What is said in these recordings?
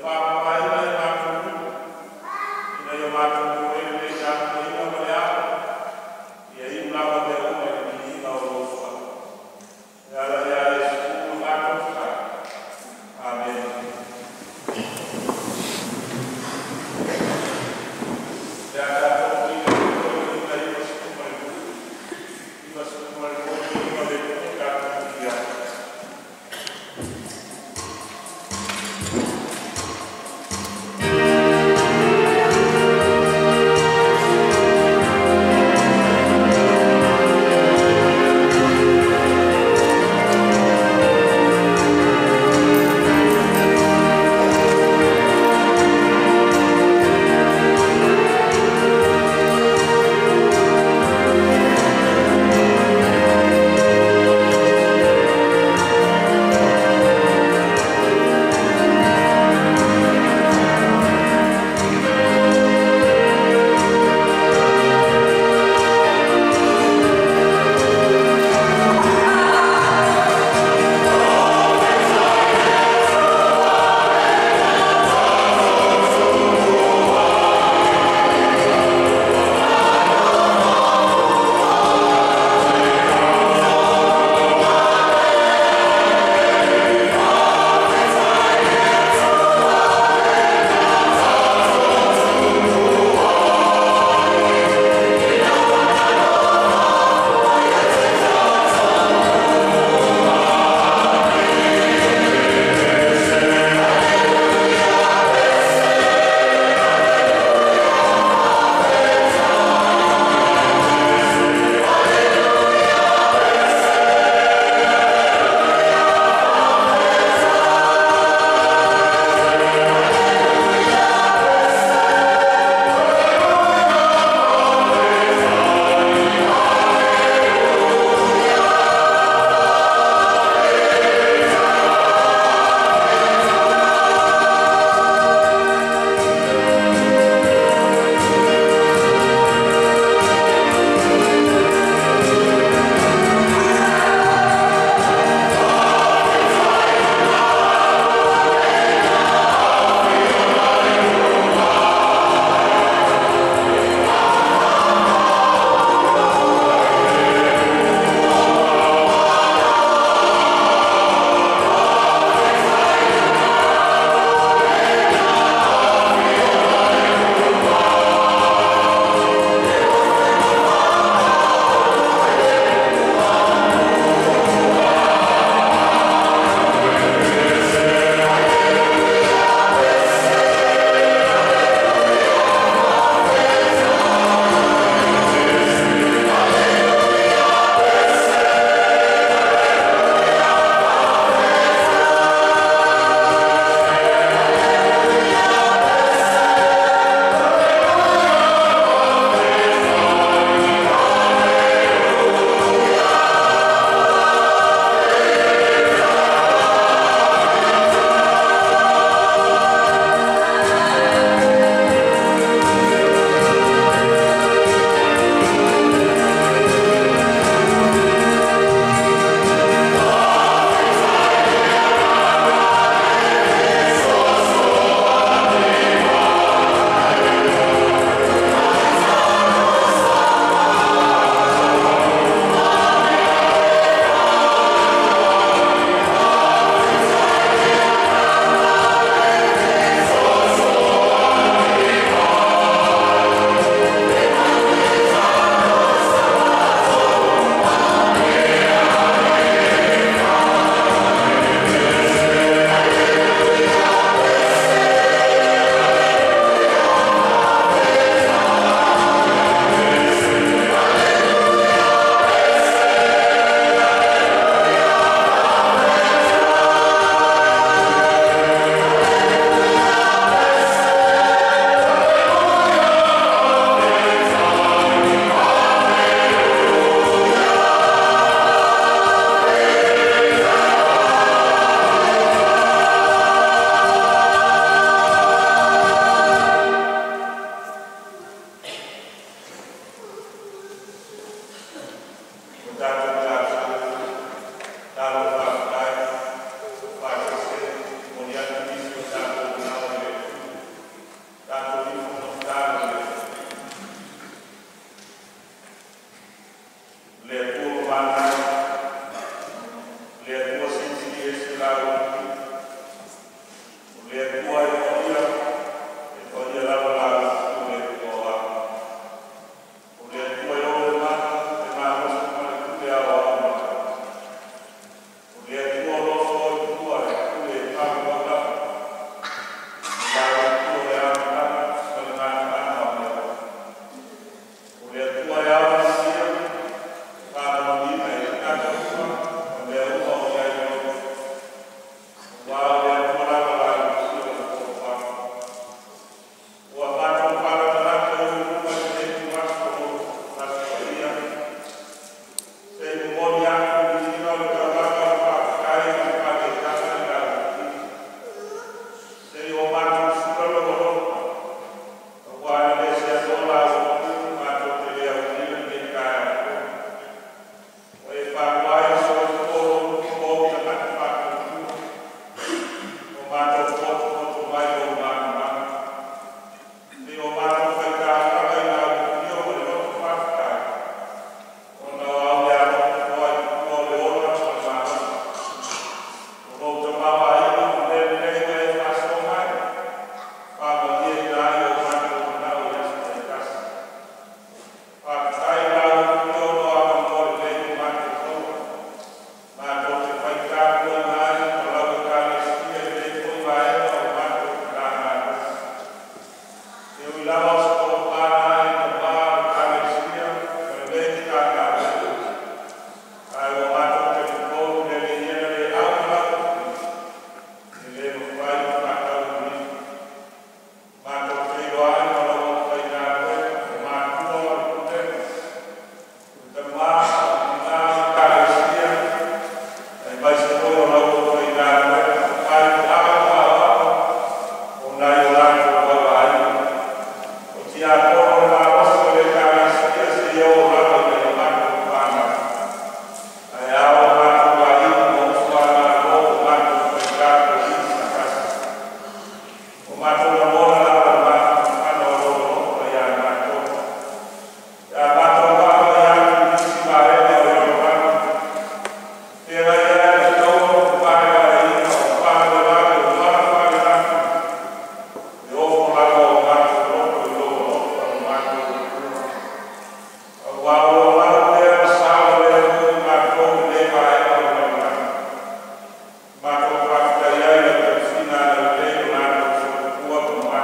Faamamaina i matou luma, ina ia matou moe lelei i le tapuaiga ma le alo, ia iu lava mea uma i le viiga o lou suafa. E ala ia Iesu lo matou tatalo. Amene. Pe a tatou ui i le 92, 92 le Atua tatou viia. Lava o se tofa i tama o le Ekalesia ma lenei Matagaluega, ae ua matou talitonu i le Alii e na le au ma latou e le mafai ona faataunuuina. Matou feiloai ma lau aufaigaluega, o matua ma le pulega, o tama ma tina o le Ekalesia, aemaise foi o lau aufaigaluega o faifeau ma aoao o nai o latou auaaiga, o tiakono o le malosi o le Ekalesia seia oo lava i nai a matou fanau. Ae a o matou aiga ma uso a Malo ua matou fai tapuaiga faatasi. Ua matou lagona lava le mafanafana o lou alofa ia i matou. Pe a matou vaavaai atu i nisi vaega o le lalolagi e feagai ai ma taua ma tefalagaina, o faalavelave o mala faale-latu, e ofo lava o matou loto i lou alofa lo matou Atua, aua o lo o lau pea ma saogalemu i matou i lea vaega o le lalolagi. Matou faafetai ai i lau tausiga agalelei i lo latou soifua ma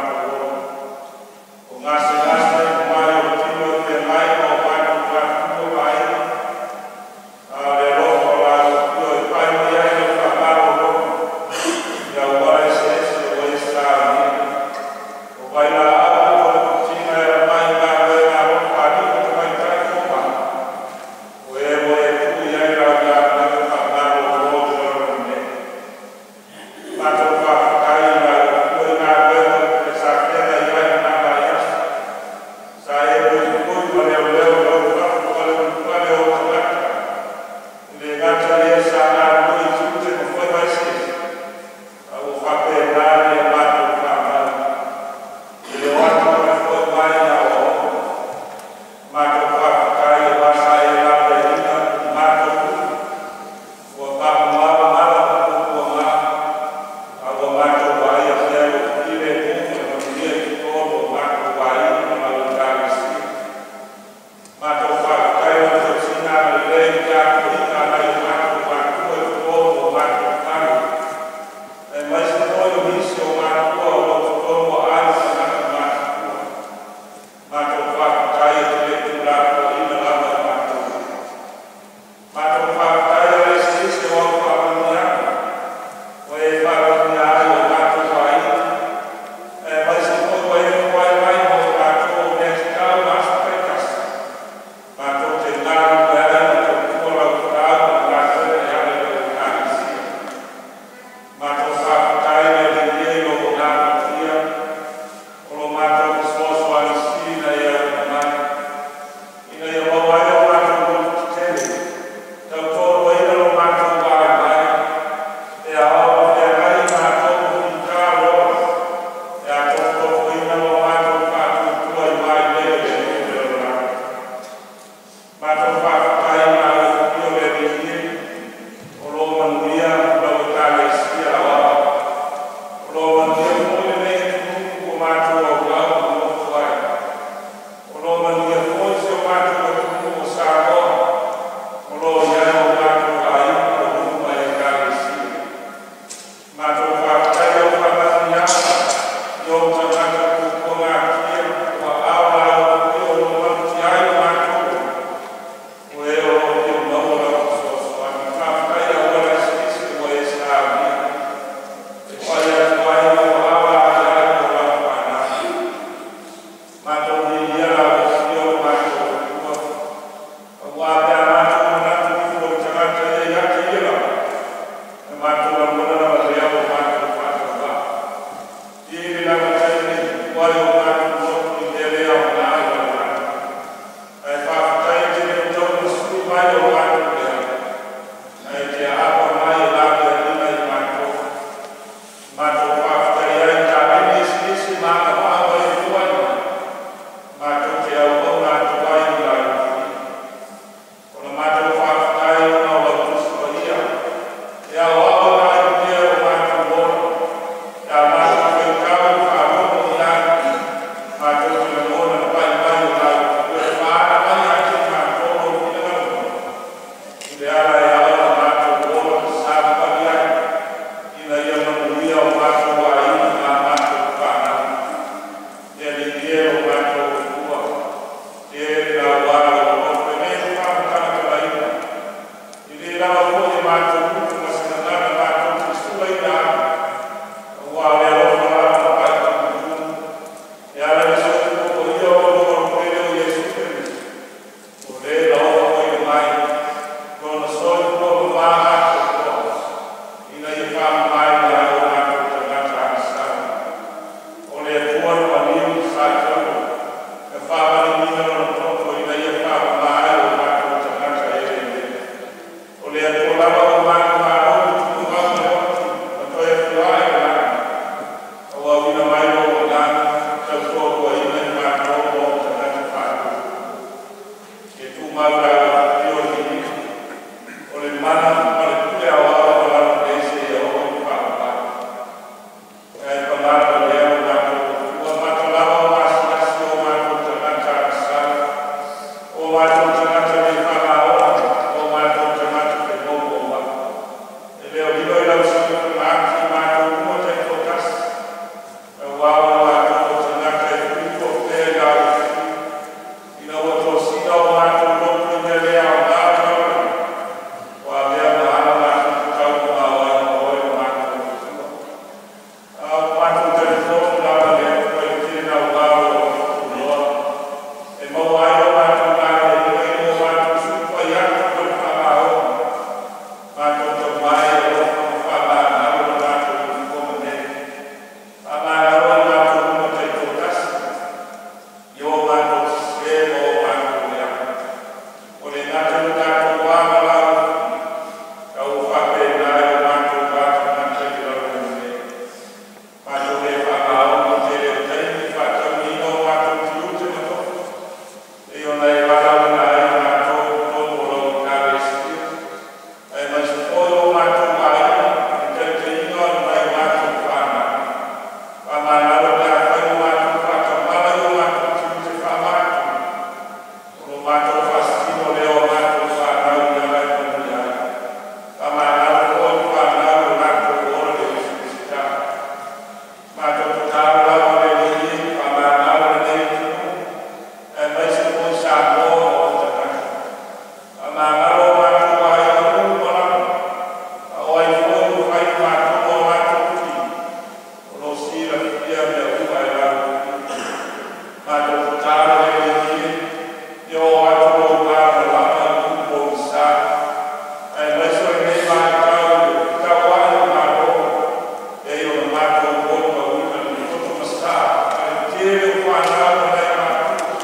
Tele o whanau o nai mātua.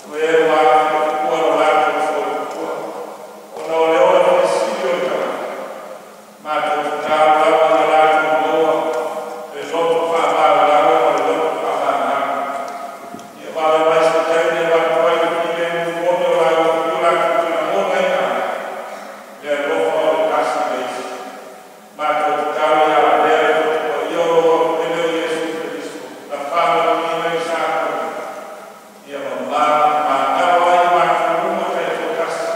O e wā whia lo lātou soifua. Ona o le ola faisili o le tagata. Mātou tatalo lava ia latou maua le loto faamalamalama ma le loto faamagalo. Ia vave mai se taimi e avatu ai le filemu moni o lau afio latou te lagonaina ai le alofa o le tasi i le isi. Matou tatalo ia avea le Toto Paia o lou Aupele o Iesu Keriso na faamanuiaina i Samoa ia mamagalo ai i matou uma taitoatasi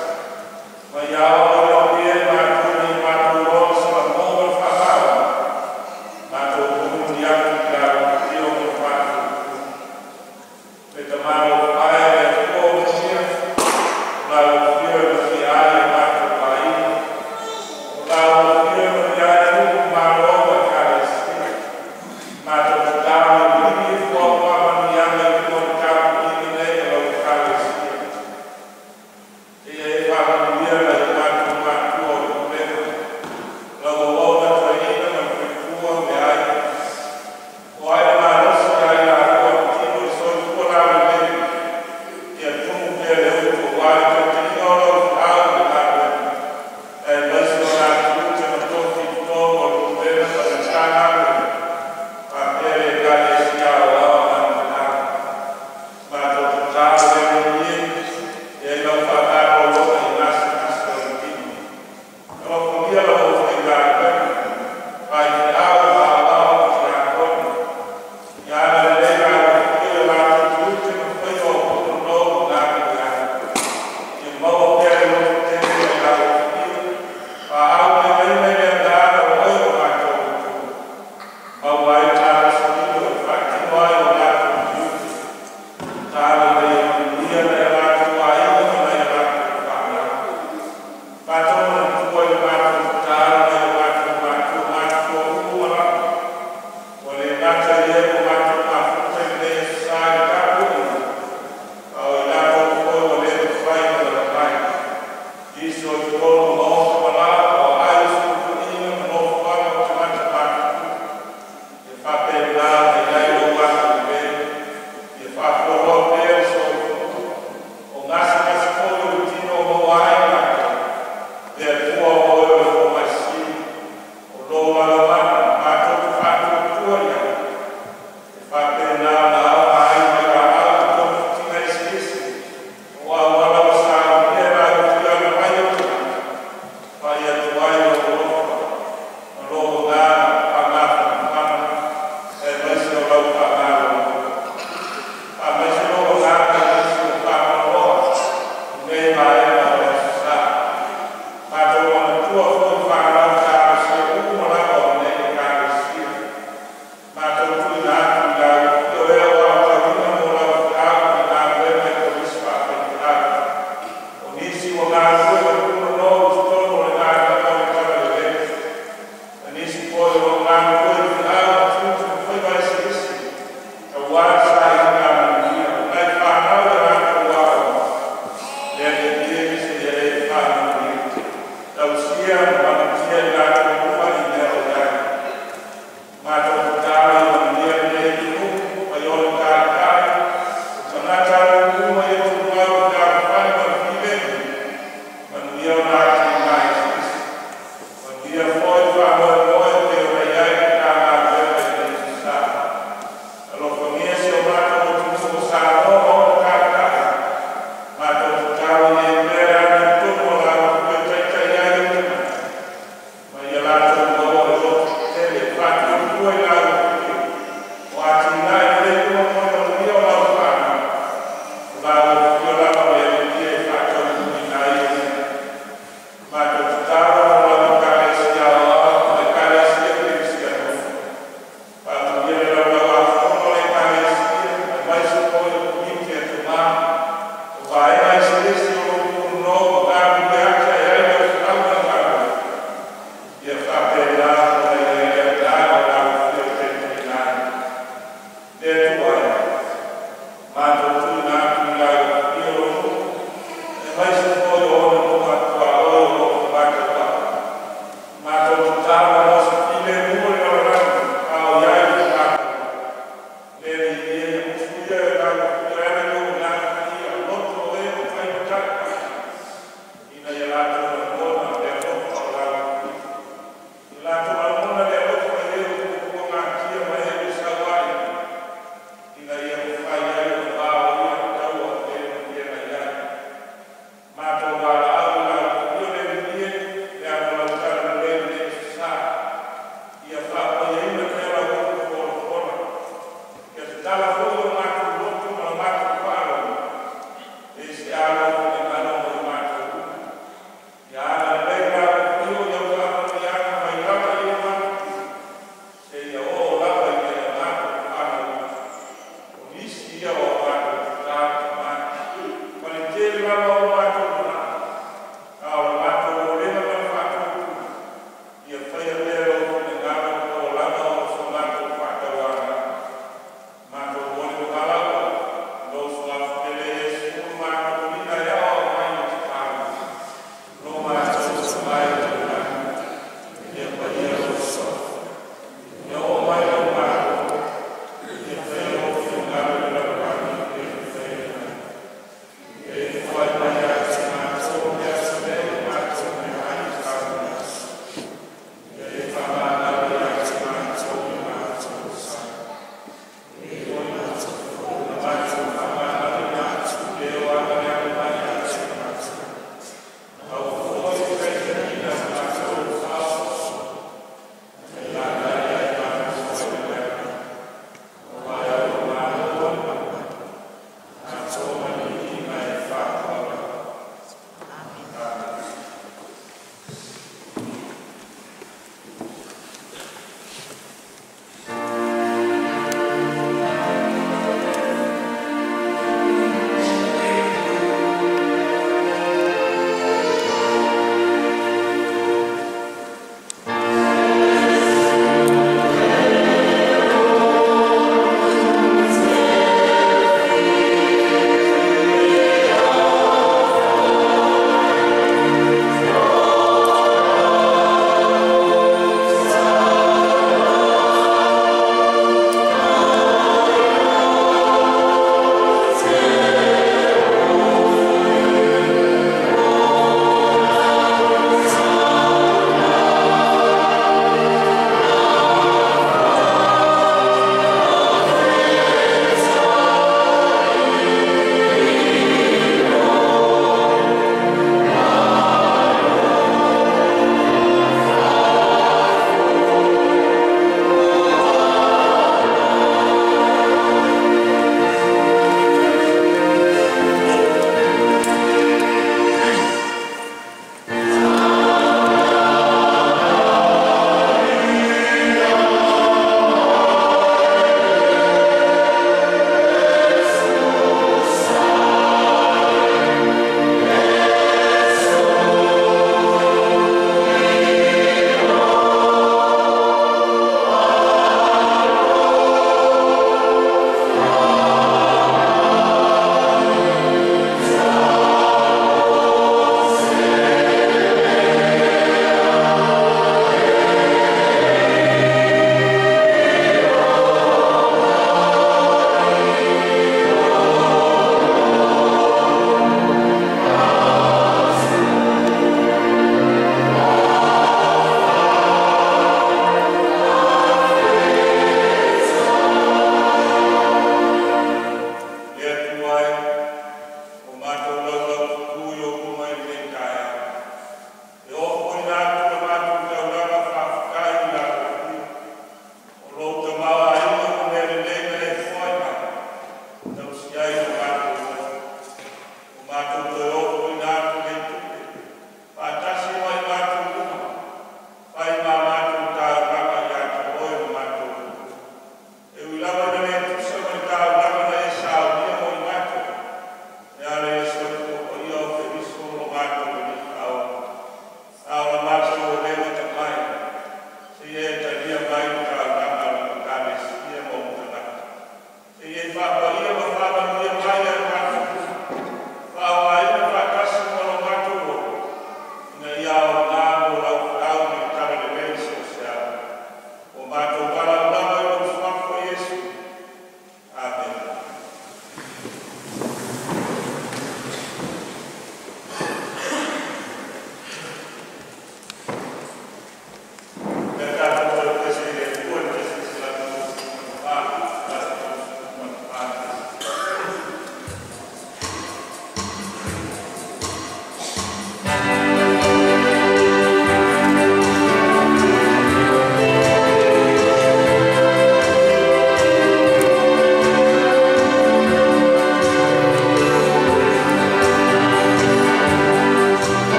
ma ia aoaoina pea i matou ina ia matou iloa le salamo ma le faamaoni. Matou mulimuli atu i lau afio ma le faatuatua. Le Tamālofa e le Atua o Mesia, o lau afio e manuia ai o matou aiga, o lau afio e manuia ai nuu, malo ma Ekalesia. Matou tatalo e vili ifo au faamanuiaga i luga o le tapuaiga nei a lau Ekalesia. Seia e faamanuia nai o matou matua o le pulega, lau auauna toeaina ma le faletua ma aiga, o ai le malosi ia i laua le tino i soifua laulelei, ia tumu pea le utu aua le taitaiga o lau feau ma le galuega, aemaise o na tiute ma tofi i totonu o le pulega ma le Matagaluega faapea le Ekalesia Aoao ma ana feau. Matou tatalo le Alii e, ia i lau faamalologa i gasegase o le tino. Alofagia lau aufaigaluega, faifeau ma aoao ma tiakono, ia agalelei lau afio i o latou tiute ma faiva o lo o nonogalu ai. Ia maua pea le lototele mai lau afio, faauigaina i le agaga o oe o matou Atua. Maua ai le malosi e faatino ai o latou tiute. Tatalo ina ia manuia nai a latou aiga ma nai a latou fanau. Matou manatua i le matou tatalo nai o matou matua matutua uma lava, ua le gata i e ua matou mafuta i lenei aso sa i le tapuaiga, a o i latou foi ua le mafai ona lava mai. Nisi o i totonu o maota malao o aai o sulufaiga ma nofoaga o tagata matutua. Ia faapena ona i ai lou agalelei, ia faafualoa pea le soifua. O gasegase foi o le tino o maua ai latou, le Atua o oe o le fomai sili, o lou lalomanu matou te faatuatua i ai, e faapena ona aoga ai vailaau ma togafitiga eseese o auala ua saunia e lau afioaga mai o tagata, pai atu ai lou alofa ma lou agaga faamafanafana aemaise o lau faamalologa. Faamaise lou agaga i nisi ua faamaloa i nei vaega o le aso sa. Matou manatua foi fanau talosia uma lava o lenei Ekalesia. Matou tuuina atu i lau afio e o aotauina mo lau feau ma le galuega i kolisi faafaifeau. O nisi ua galulue ma punonou i totonu o le galuega o le Talalelei, ma nisi foi o lo o galulue i feau ma tiute ma faiva eseese aua le sailiga manuia o nai fanau i a latou aoaoga. Le Alii e, seia e faamanuia, tausia ma malutia i latou uma i mea o i ai. Matou tatalo ia manuia lenei atunuu mai ona taitai, o tagata uma ia tumau i fealofani ma le filemu, manuia ona atinae eseese. Manuia foi le faamoemoe e pei ona i ai le Matagaluega i lenei aso sa. Alofagia si o matou atunuu o Samoa ma ona taitai. Matou tatalo ia i pea le amiotonu o lau afio e taitai ai ou tagata, ma ia latou maua le lototetele e faatuatua i lau afio o atinae lelei uma mo le manuia o lau fanau. O lau afio lava o le Alii e faataunuuina ai ia mea. Matou tatalo mo lau Ekalesia Aoao ma Ekalesia Kerisiano. Faamanuia le laulau-a-fono a le Ekalesia, aemaise foi o Komiti a Tama o vaega eseese o lo o punonou ma galulue ate ai ai lau feau ma le galuega. Ia faapena ona i ai le agaga o lau afio e taitaiina ai. Le Atua e, matou tuuina atu i lau afio lou nuu, aemaise foi o ona nuu tuaoi o lo o fevatauai. Matou tatalo mo se filemu o le lalolagi a o i ai le fevatauai. Le Alii e, ia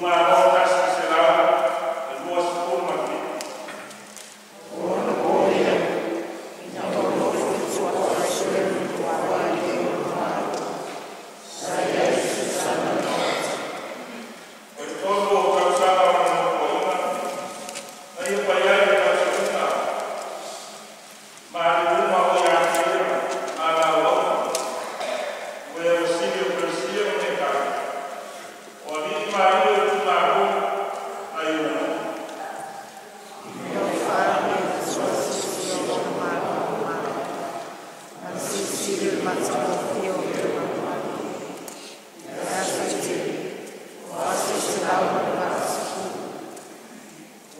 Itumalo 127. O le tolu o tausaga o lona nofoaiga, na ia fai ai le tausamiga ma alii uma o ia te ia ma ana auauna, o e ua sili o Peresia ma Metaka, o alii ma alii o itumalo nai ona nuu.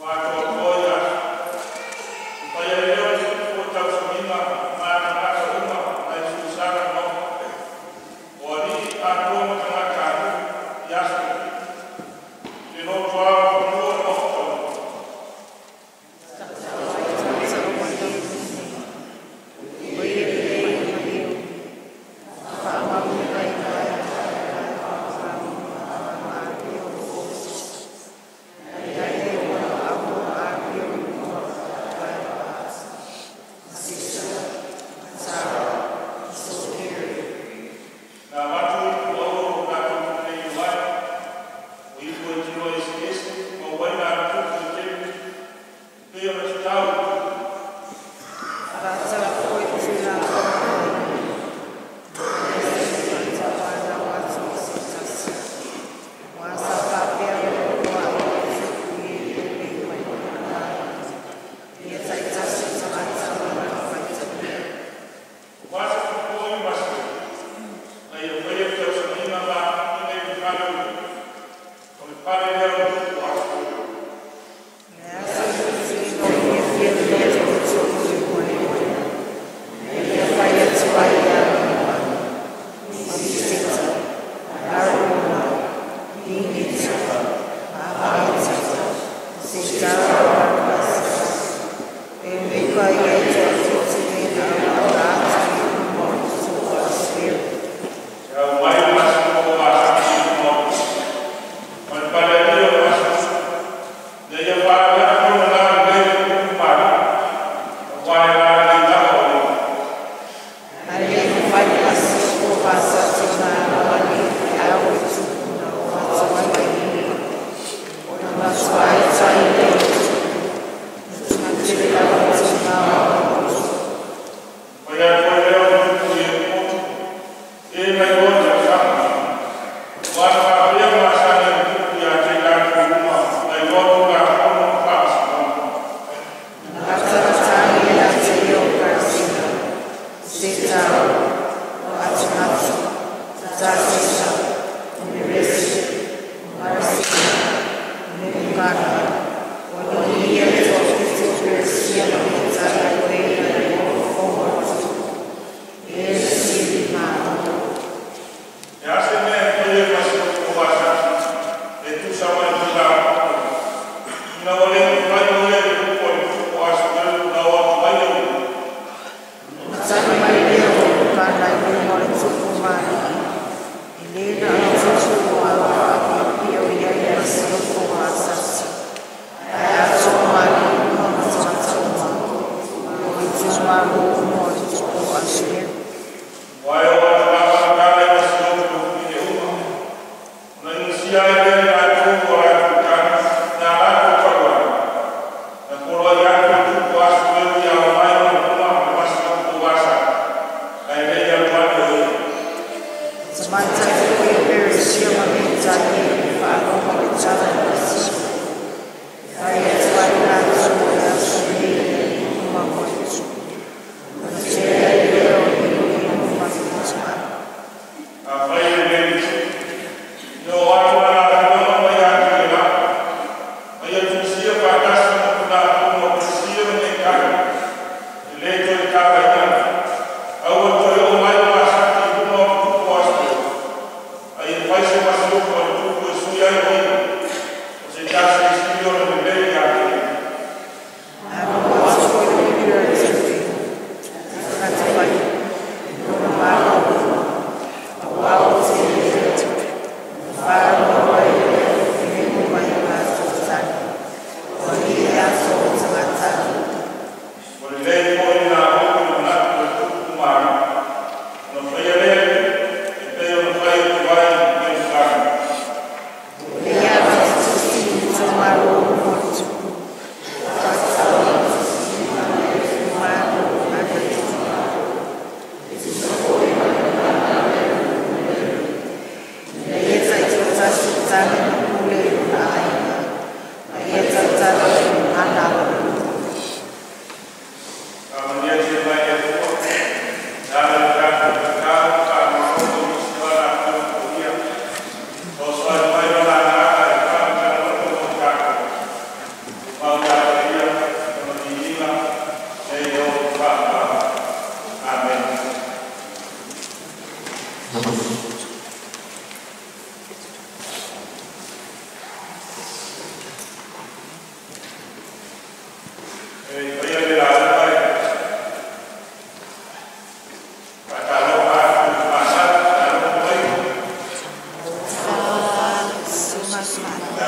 Ua atoatoa ia aso, na faia ai lea o le susu o le tausamiga ma tagata uma nai Susana le maota, o alii atoa ma tagatanuu i aso e 7, i le nofoaga o fanua o le maota o le Atua. Na avatu ipu auro latou te feiloai, o ipu e tino eseese ma uaina a tupu e tele, e pei ona tatau i tupe. O aso 50, na ia faia le tausamiga ma aoaoina i le fale o le o le fale lea o le tupu o Asuelu. E aumai le masima ua masani i luma o le ma le pale alii o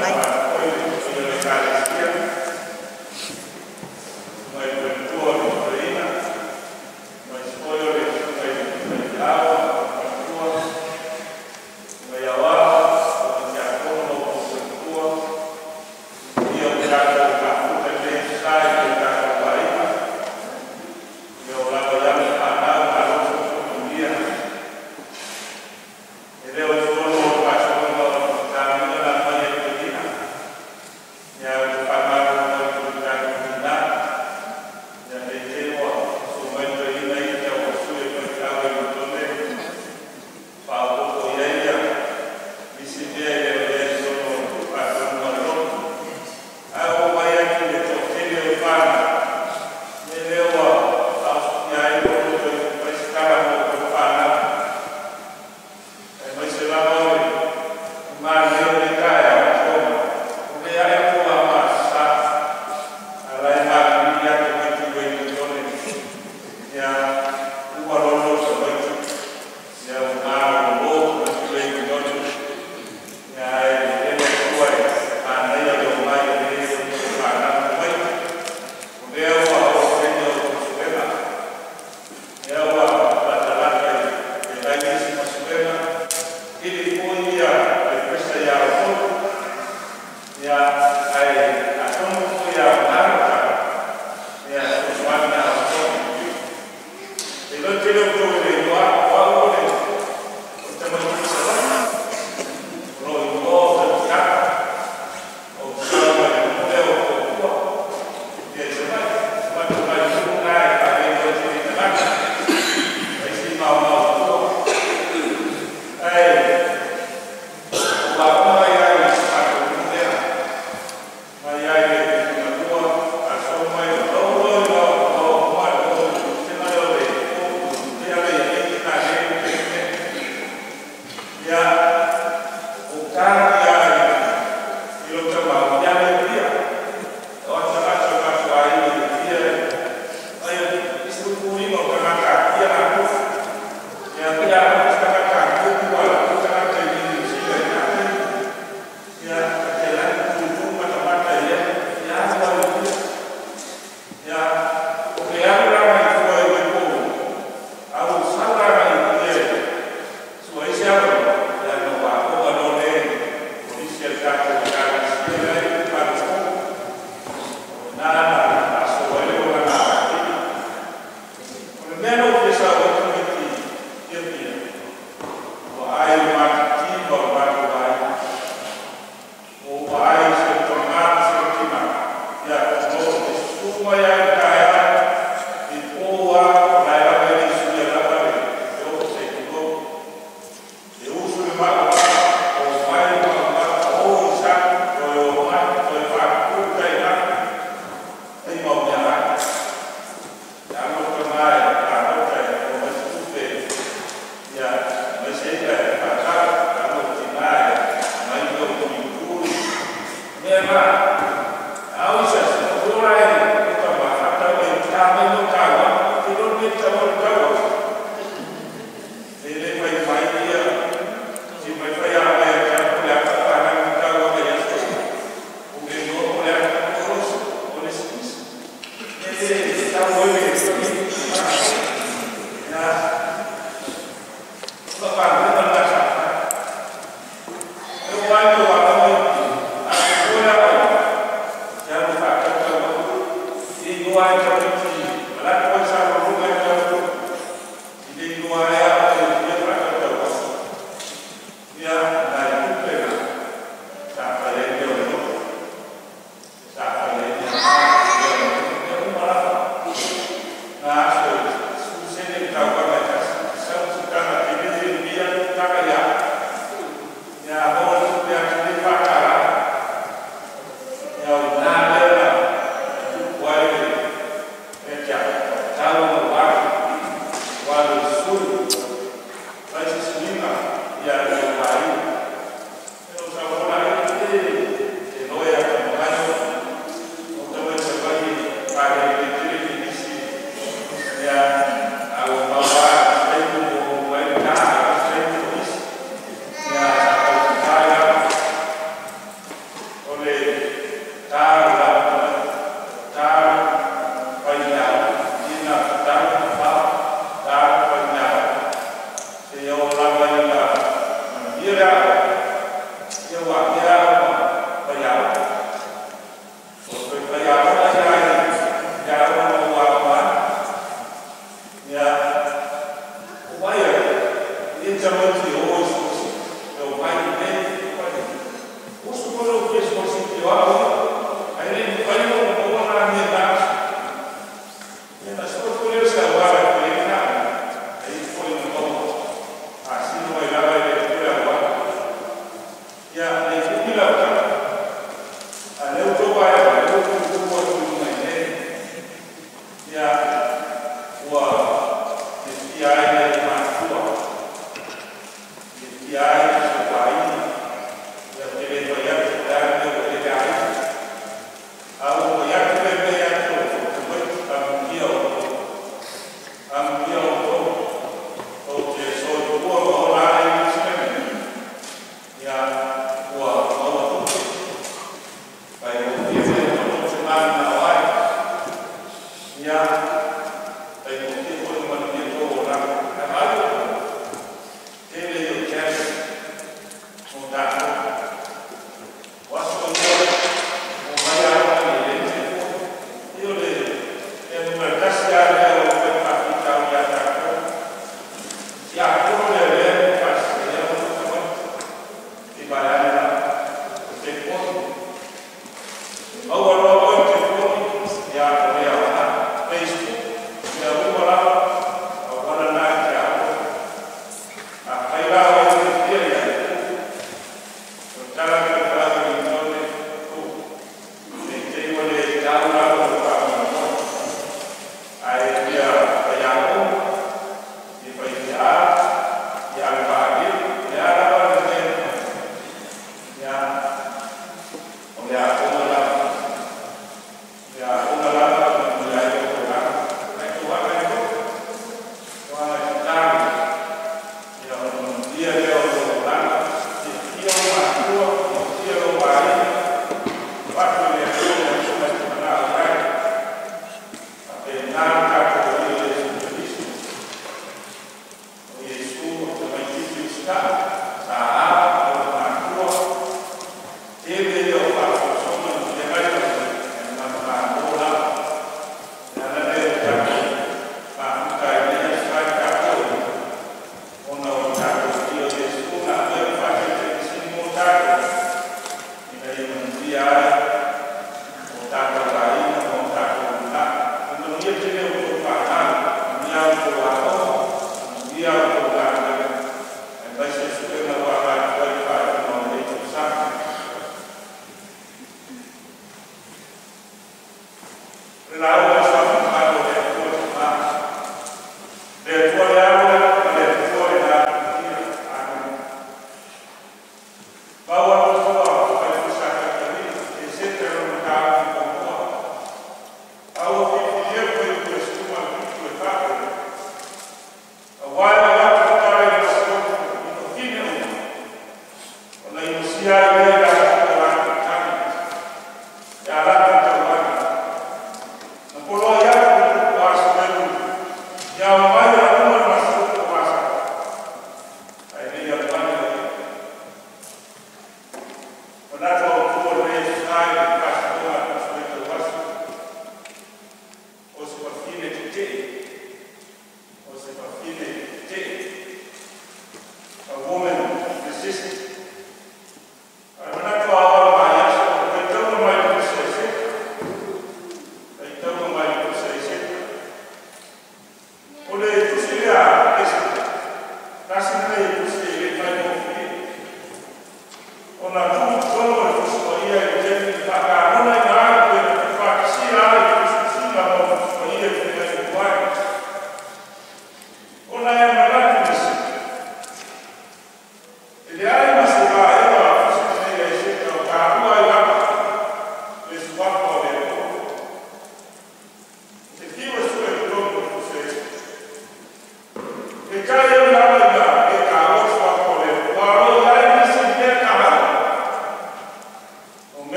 Mai.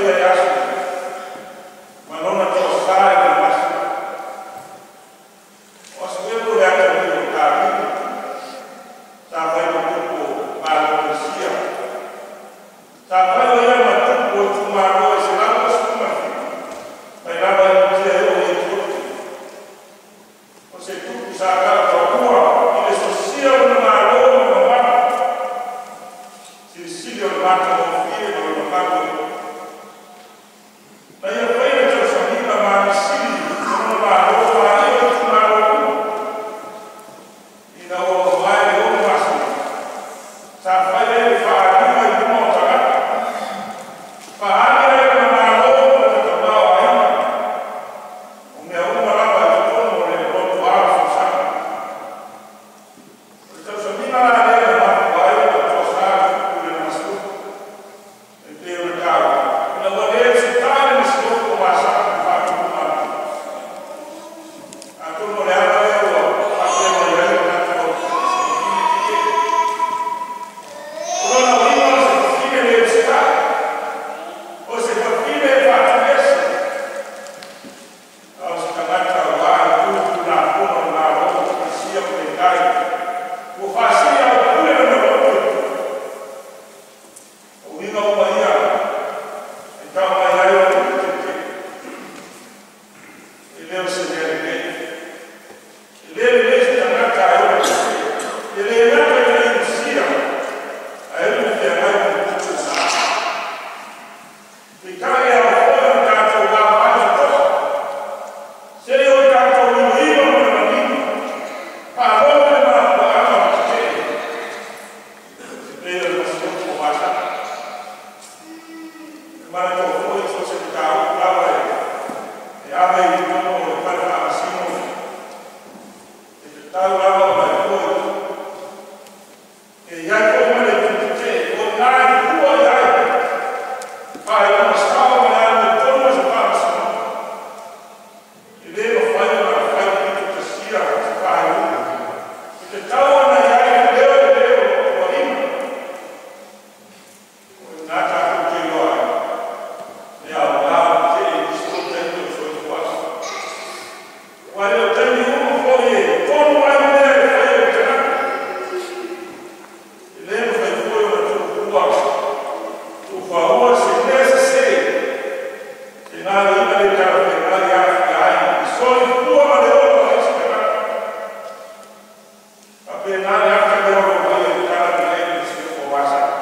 Faia e aso ma lona toasā i le masina. O aso ea po o le atalii o Tavita sa fai ma tupu o Malo Peresia, sa fai o ia ma tupu o itumalo e 127 mai lava i Iutea e oo i Etiopia. O se tupu sa tautaua i le sosia o lona Malo ma le mamalu silisili o le matagofie ma lona faamoemoe. Na ia faia tausamiga ma agasili o lona Malo ma alii o itumalo uma. Ina ua mavae le 6 masina, sa fai ai le faaaliga i luma o tagata, faaali ai lona malo ma lona tamaoaiga, o mea uma lava i totonu o le lotoa o Susana. O le tausamiga la lea na mafua ai ona toasā le tupu i lona masiofo, e pei ona taua, ina ua le usitai le masiofo ma Asana i faatonuga a le tupu. Atonu o le ala lea ua faapea mai ai le tatou fafine tetee. O lona uiga o se fafine le usitai, o se fafine e faatuiese, a o se tagata ua i tulafono o le Malo o Peresia ma Metai, ua faasili aupule lona loto i le tupu. O uiga uma ia e tau mai ai o le upu tetee. E le o se mea lelei. E le lelei se tagata e ona tetee. E le gata ina iusia, ae ulu feagai ma le tupu sa. Peitai e ao foi ona tatou vaavaai totoa. Se i o tatou iloilo ma le manino, faalogo le mafuaaga o le tetee. E pei o le masiofo o Asana. E manatua foi so o se mataupu lava e ave i totonu o le fale faamasino, e tatau lava ona e fua i tupu. E i ai foi ma le itu tetee, o i ina e fua i ai faaiuga sao ma le amiotonu a se faamasinoga. E le mafai ona fai pito tasia se faaiuga. E tatau ona i ai le leo i le leo o tuuaiga. O i ina tatou te iloa ai le aoga o le tetee i nisi foi taimi o le soifuaga. Aua e le o taimi uma foi e tonu ai mea e fai e le tagata. E le mafai foi ona tuufaua se mea sesē, se gaoioiga le talafeagai e aafia ai le soifua ma le ola o le isi tagata. Faapena le ata lea o lo o aumaia i le tala lenei i le masiofo o Asana.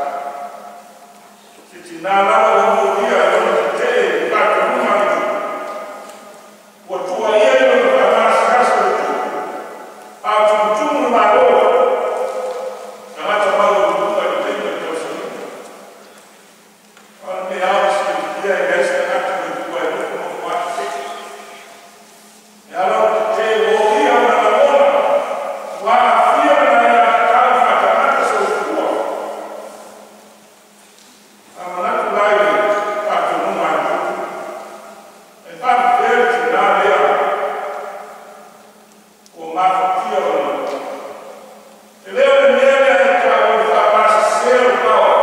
Se tinā lava ua molia e lona tetee i le faatonuga a le tupu, ua tuuaia i lona faagasegase o le tupu, a o tumutumu le Malo, tagata maualuluga i le taimi o le tausamiga. A o le mea ao ona silafia, e leai se tagata maifua e nofonofo lava tetee. E ala ona tetee, ua oia ona lagona, ua aafia lona aiatatau faatagata soifua. A manatu la i le faatonuga a le tupu, e faapefea le tinā lea ua mafatia lona loto? E le o le mea lea e tau o le faavasese o le paoa,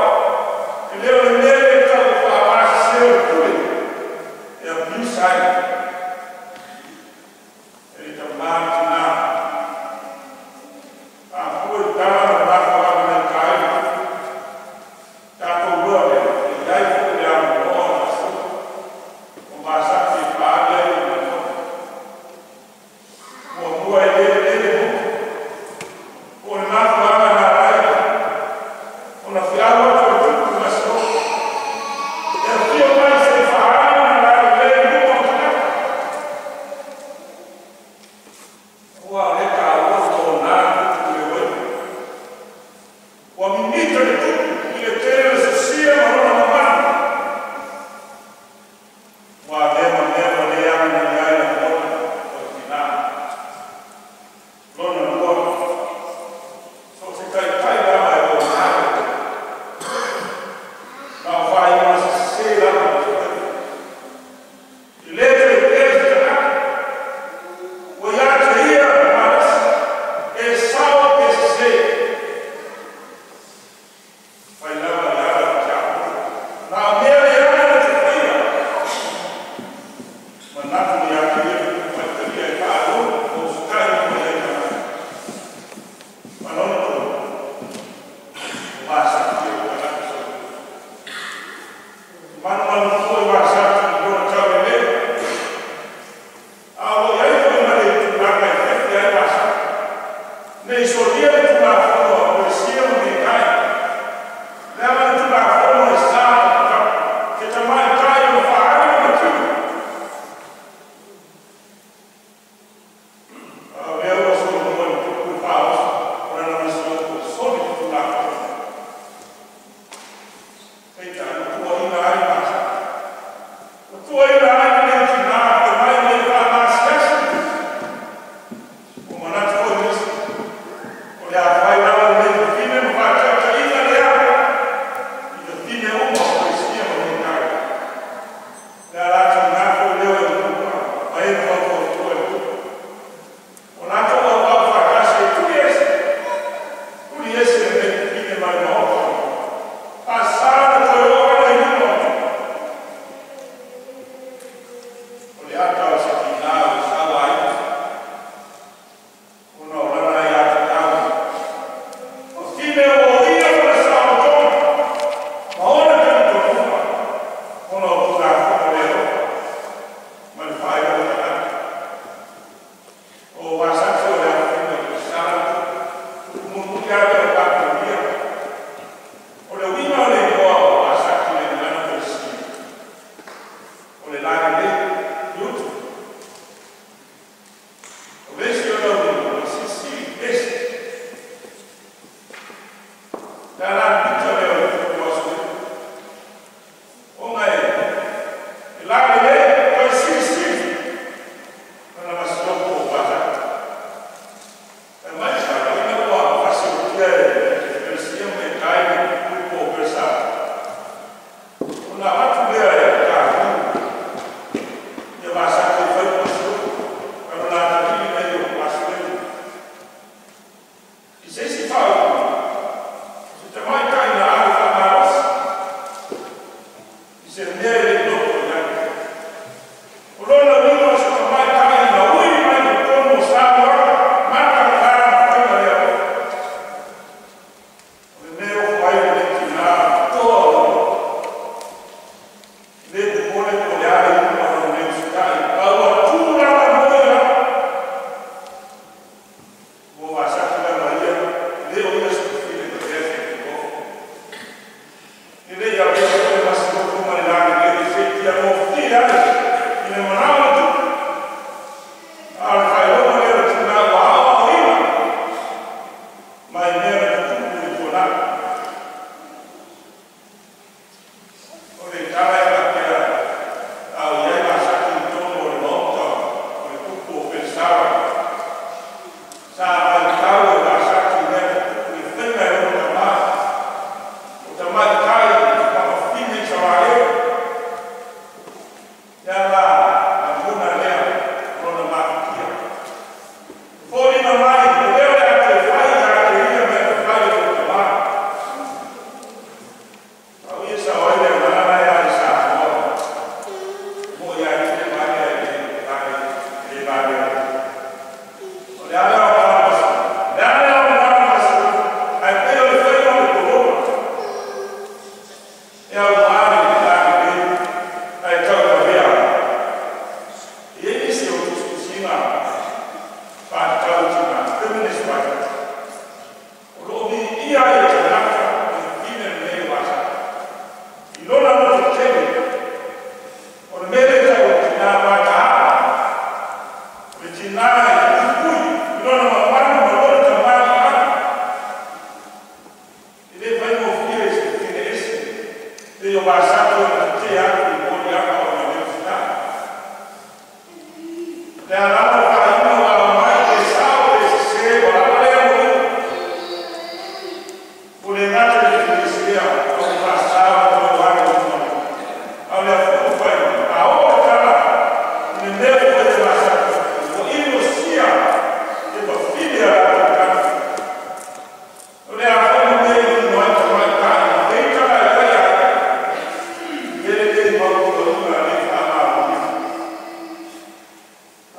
e le o le mea lea e tau o le faavasese o le pule, e abuse ai e le tamā le tinā. A fua i tala ma le mafuaaga na ita ai le tupu, tatou iloa lea e i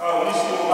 Au nisi o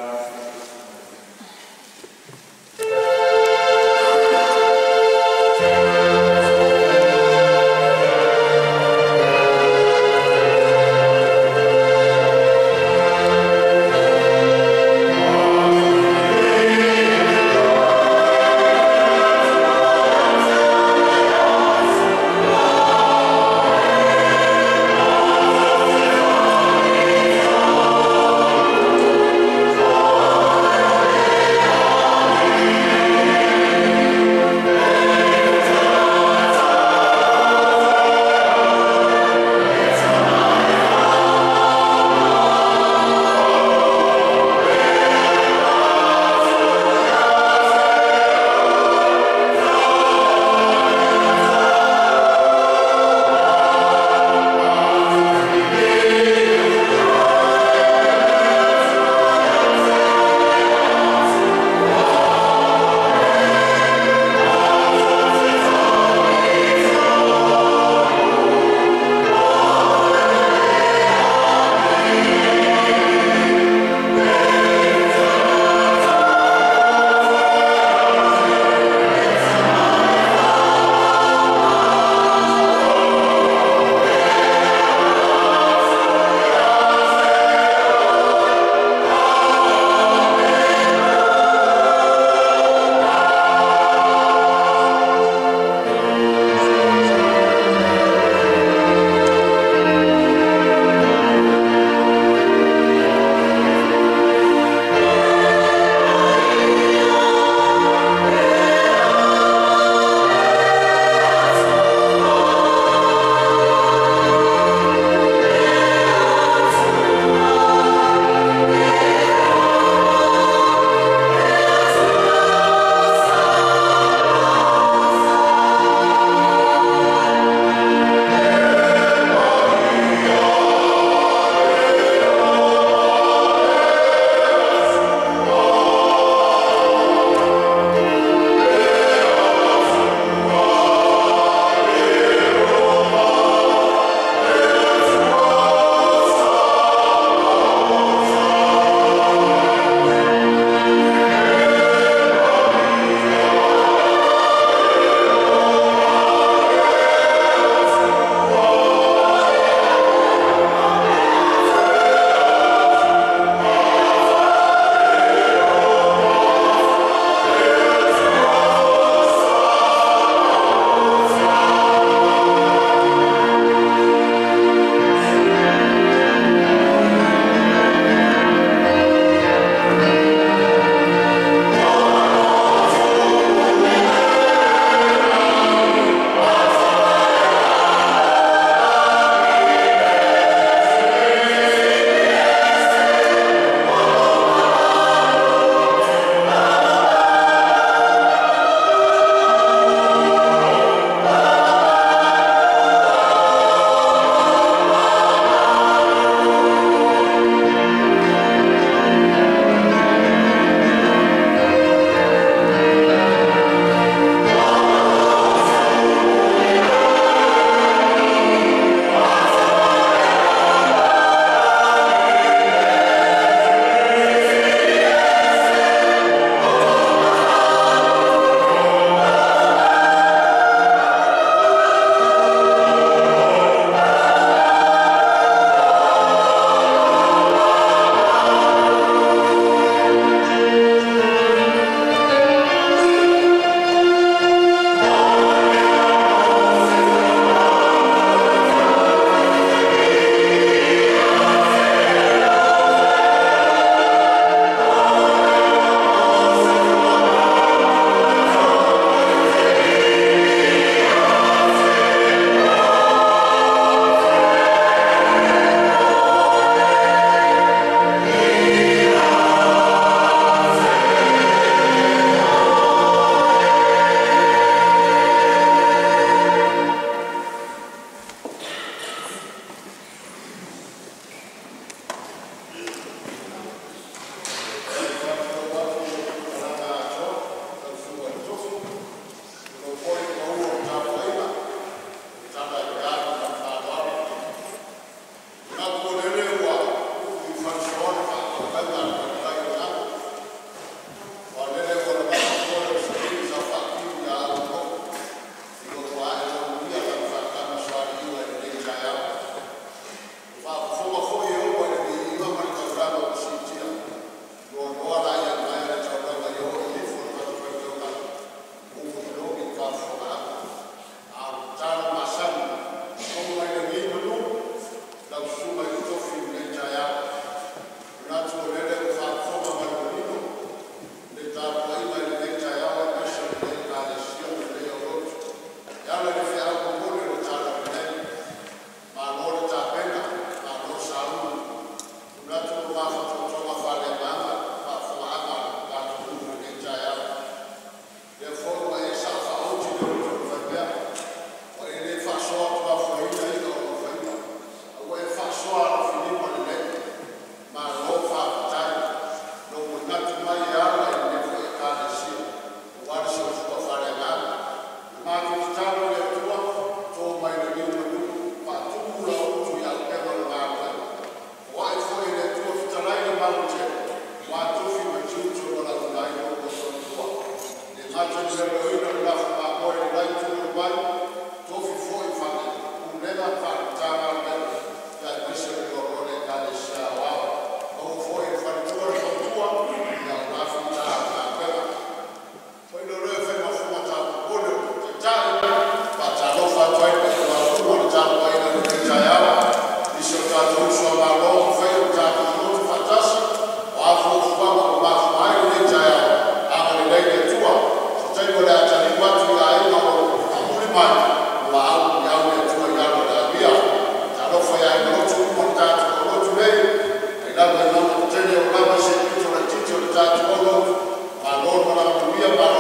Amen. Gata i le leoleoina o le lafumamoe i le la itu o le vai, tofi foi faale-Pulega ma faale-Matagaluega, aemaise o le loaloa o le Ekalesia Aoao. Maua foi e le faletua le fautua aua fita o galuega. Foi lea o faimafua popole o le Taitai, faatalofa atu ai i le paia maualuga o le tapuaiga i lenei taeao. Nisi o tatou uso a Malo ua mafai ona tatou lotu faatasi, o a fuafuaga ua mafua ai lenei taeao, agalelei le Atua. Se taimi o le a taliu atu i aiga o lo o faamuli mai, ua au le Atua i alo o le amia. Talofa i aiga lotu uma o le tatou aulotu nei, mai lava i mauga tetele oo lava i se pito laitiiti o le tatou aulotu, malo le malaga manuia, malo.